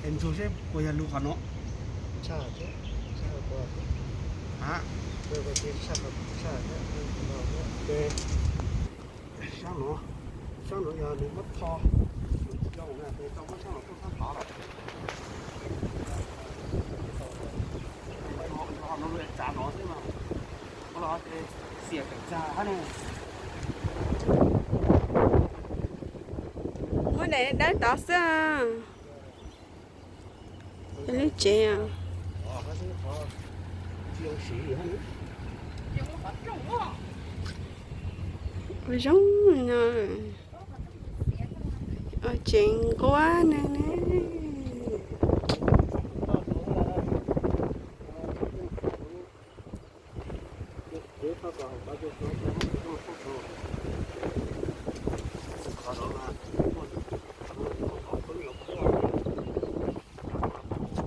Es ntsuag seb puas yog lug qhov no. Sab no, sab no yog nws muab tho, tsis zoo na, ces tau muab sab no tuaj sab tod lawm. Ho no tsav no xwb mas, ua los ces xiam tawm tsag hab ne. Muab daim dawb tod xwb. Lub tsev zoo no, tsev nquab no ne.